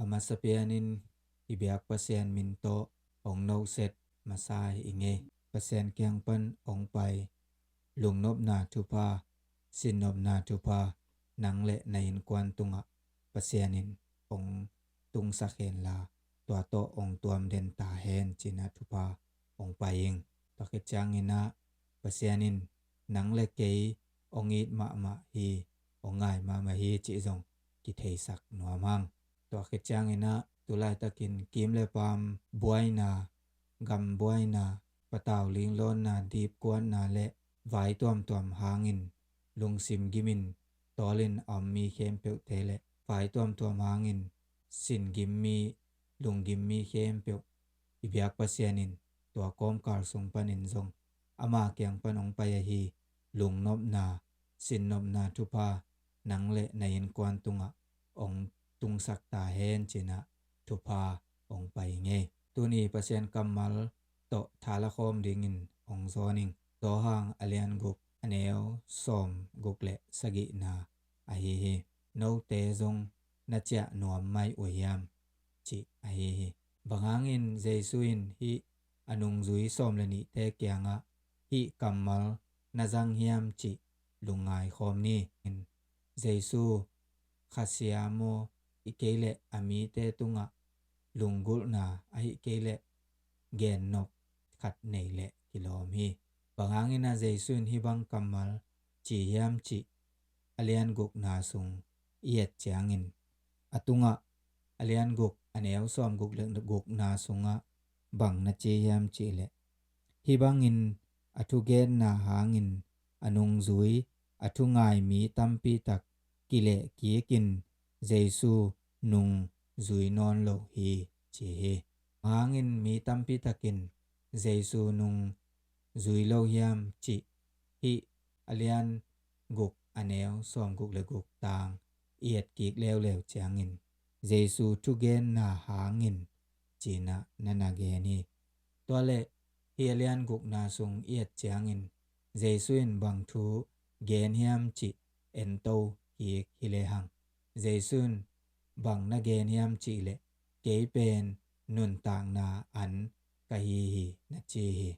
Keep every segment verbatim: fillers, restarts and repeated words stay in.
Masa pianin i biak Pasian min tawh hong noset masa i ngei. Pasian kiang pan hong pai lungnopna thupha, sinnopna thupha nang le na innkuan tungah Pasian in hong tungsak henla, tua tawh hong tuam den ta hen, cinah thupha hong pai ing. Tua khit cianginah Pasian in nang le kei hong it mahmah hi, hong ngai mahmah hi cih zong kitheisak nuam hang. Tua khit cianginah tulaitakin kim le paam buaina, gam buaina, patau linglawnna, dipkuatna le vai tuamtuam hangin lungsim gimin tawlin a om mi khempeuhte le vai tuamtuam hangin sin gim mi, lunggim mi khempeuh i biak Pasian in tua kawmkal sung panin zong ama kiang pan hong pai ahi lungnopna, sinnopna thupha nang le na innkuan tungah hong tungsak ta hen, cinah thupha hong pai ngei. Tuni Pasian kammal tawh thala khawm dingin hong zawning. Zawhang a lian guk, a neu sawm guk le sagihna ahi hi. Note zong na ciah nuam mai uh hiam, cih ahi hi. Bang hangin Jesu in hih a nungzui sawm le nihte kiangah hih kammal na zang hiam cih lungngai khawm ni. Jesu khasia maw, i kei le a mite tungah lunggulhna, ahi kei le gennop khat nei le kilawm hi. Bang hangin a Jesu in hih bang kammal ci hiam cih a lian gukna sung i et ciangin, a tungah a lian guk, a neu sawm guk le gukna sungah bang na ci hiam cih leh, hih bangin a thugenna hangin a nungzui, a thungai mi tampi tak kilehkik in Jesu nung zui nawn lo hi, ci hi. Hangin mi tampi takin Jesu nung zui lo hiam cih hih a lian guk, a neu sawm guk le guk tang i et kik leuleu ciangin, Jesu thugenna hangin, cinah na na gen hi. Tua leh hih a lian gukna sung i et ciangin, Jesu in bang thu gen hiam cih ento kik hi lehang, Jesu in bang na gen hiam cih leh, kei pen nuntakna an ka hi hi, na ci hi.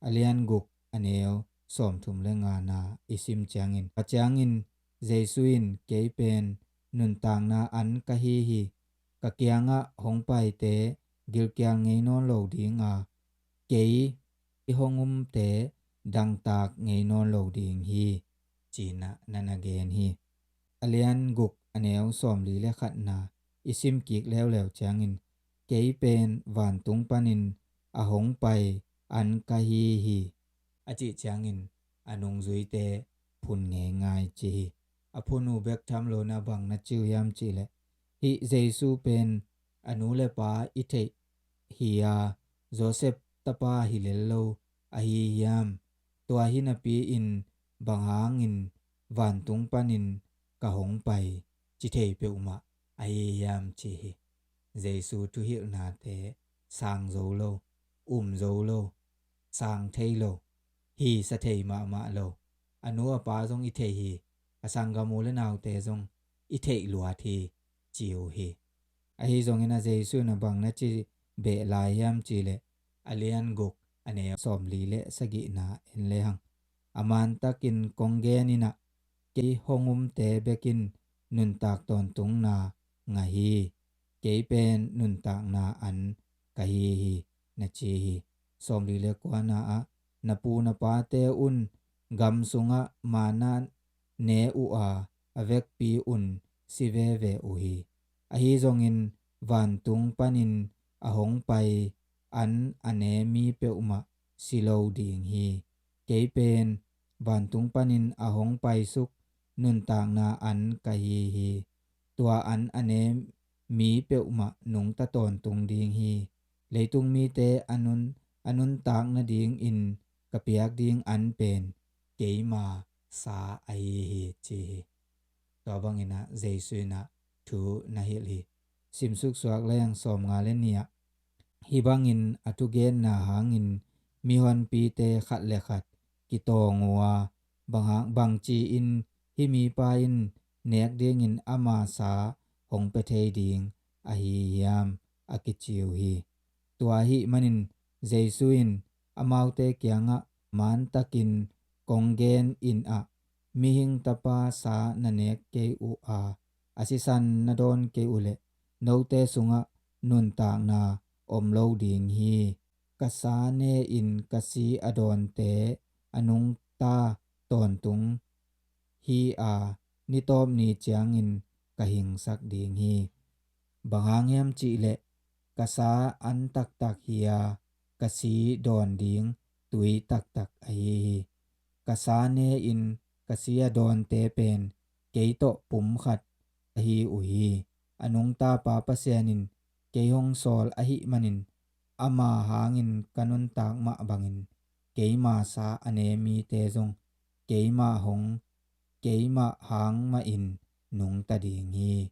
A lian guk, a neu sawmthum le ngana i sim ciangin, a ciangin Jesu in, kei pen nuntakna an ka hi hi. Ka kiangah hong paite gilkial ngei nawn lo ding a, kei i hong umte dangtak ngei nawn lo ding hi, cinah na na gen hi. A lian guk, a neu sawmli le khatna i sim kik leuleu ciangin, kei pen vantung panin a hong pai an ka hi hi, a cih ciangin a nungzuite phun ngeingai ci hi. A phun uh bek tham lo na bang na ci uh hiam cih leh, hih Jesu pen a nu le pa i theih hi a, Joseph tapa hi lel lo ahi hiam? Tua hi napi-in bang hangin vantung panin ka hong pai ci thei peuhmah ahi hiam, ci hi. Jesu thuhilhnate sang zo lo, um zo lo, sang thei lo, hisa thei mahmah lo. A nu a pa zong i thei hi, a sanggam u le naute zong i theih luat hi, ci uh hi. Ahi zongin a Jesu in a bang na ci beh lai hiam cih leh, a lian guk, a neu sawmli le sagihna en lehang, a mantakin kong gen in ah, kei hong umte bekin nuntak tawntungna ngah hi. Kei pen nuntakna an ka hi hi, na ci hi. Sawmli le kuana ah, na pu na pate un gam sungah manna ne uh a, a vekpi un si veve uh hi. Ahi zongin vantung panin a hong pai an a ne mi peuhmah si lo ding hi. Kei pen vantung panin a hong paisuk nuntakna an ka hi hi. Tua an a ne mi peuhmah nungta tawntung ding hi. Leitung mite a nun, a nuntak nadingin ka piak ding an pen keima sa ahi hi, ci hi. Tua bangin ah Jesu in ah thu na hilh hi. Simsuk suak leng sawmnga le nih ah, hih bangin a thugenna hangin mihonpite khat le khat kitawng uh a, bang hang, bangci-in hih mipa in nek dingin ama sa hong pia thei ding, ahi hiam, a kici uh hi. Tua ahih manin Jesu in amaute kiangah, mantakin kong gen in ah, Mihing Tapa sa na nek kei uh a, a sisan na dawn kei uh leh, note sungah nuntakna om lo ding hi. Ka sa ne-in ka si a dawnte a nungta tawntung hi a, nitawp ni ciangin ka hingsak ding hi. Bang hang hiam cih leh, ka sa an taktak hi a, ka si dawn ding tui taktak ahi hi. Ka sa ne-in ka si a dawnte pen kei tawh pum khat ahi uh hi. A nungta Pa Pasian in kei hong sawl ahih manin, ama hangin ka nuntak mah bangin, keima sa a ne mite zong keimah hong, keimah hang mahin nungta ding hi.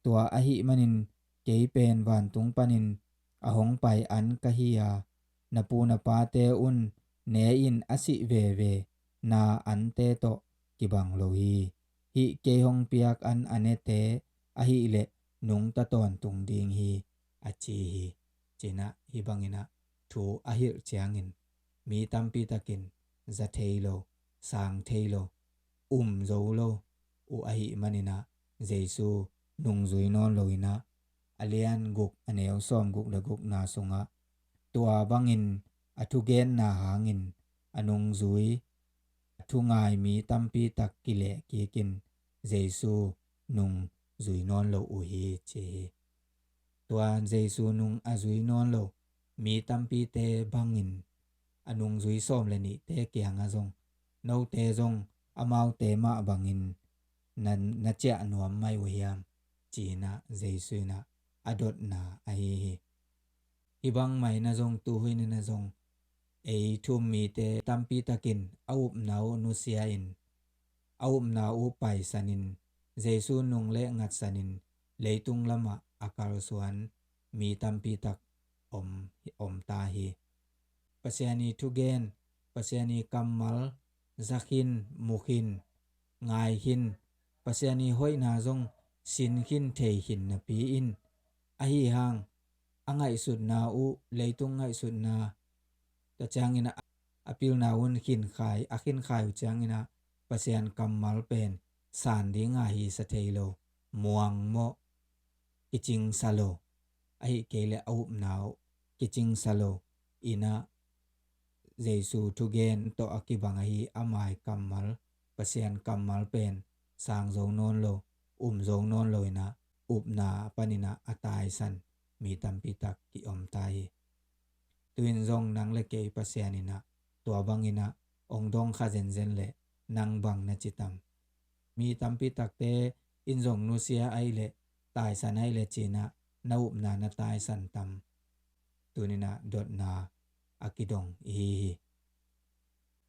Tua ahih manin kei pen vantung panin a hong pai an ka hi a, na pu na pate un ne-in a sih veve na ante tawh kibang lo hi. Hih kei hong piak an a nete ahih leh nungta tawntung ding hi, a ci hi. Ci-in ah hih bangin ah thu a hilh ciangin mi tampi takin za thei lo, sang thei lo, um zo lo uh ahih manin ah Jesu nungzui nawn lo-in ah, a lian guk, a neu sawmguk le gukna sungah, tua bangin a thugenna hangin a nungzui, a thungai mi tampi tak kileh kikin Jesu nungzui nawn lo uh hi, ci hi. Tua Jesu nung a zui nawn lo mi tampite bangin a nungzui sawm le nihte kiangah zong, note zong amaute mah bangin na, na ciah nuam mai uh hiam, ci-in ah Jesu in ah a dotna ahi hi. Hih bang mah in ah zong, tu hun in ah zong, ei thu-um mite tampi takin a upna uh nusia-in, a upna uh paisanin, Jesu nung le ngatsanin leitung lamah a kalsuan mi tampi tak om, om ta hi. Pasian ii thugen, Pasian ii kammal za khin, mu khin, ngai khin, Pasian ii hoihna zong sin khin, thei khin napi in, ahi hang a ngaihsutna uh, leitung ngaihsutna, tua ciangin a, a pilna un khinkhai, a khinkhai uh ciangin ah Pasian kammal pen san ding a hi sa thei lo, muang mawh, kicingsa lo, ahih kei leh a upna uh kicingsa lo, in ah Jesu thugen tawh a kibang ahi, ama ii kammal, Pasian kammal pen sang zo nawn lo, um zo nawn lo-in ah upna panin ah a taisan mi tampi tak ki-om ta hi. Tu-in zong nang le kei Pasian in ah tua bangin ah hong dong kha zenzen leh nang bang na ci tam? Mi tampi takte in zong nusia ahih leh, taisan ahih leh ci-in ah na upna na taisan tam? Tuni-in ah dotna a kidong i hi hi.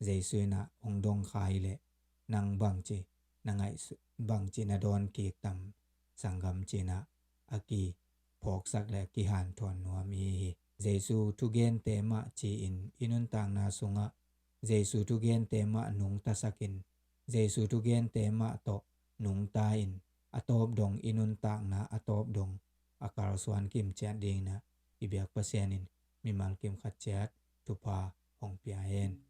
Jesu in ah hong dong kha ahih leh nang bangci na ngaihsut, bangci na dawn kik tam, sanggam, ci-in ah a kiphawksak le a kihanthawn nuam i hi hi. Jesu thugente mah ci-in i nuntakna sungah Jesu thugente mah nungtasakin, Jesu thugente mah tawh nungta-in, a tawp dong i nuntakna a tawp dong a kalsuan kim ciat dingin ah i biak Pasian in mimal kim khat ciat thupha hong pia hen.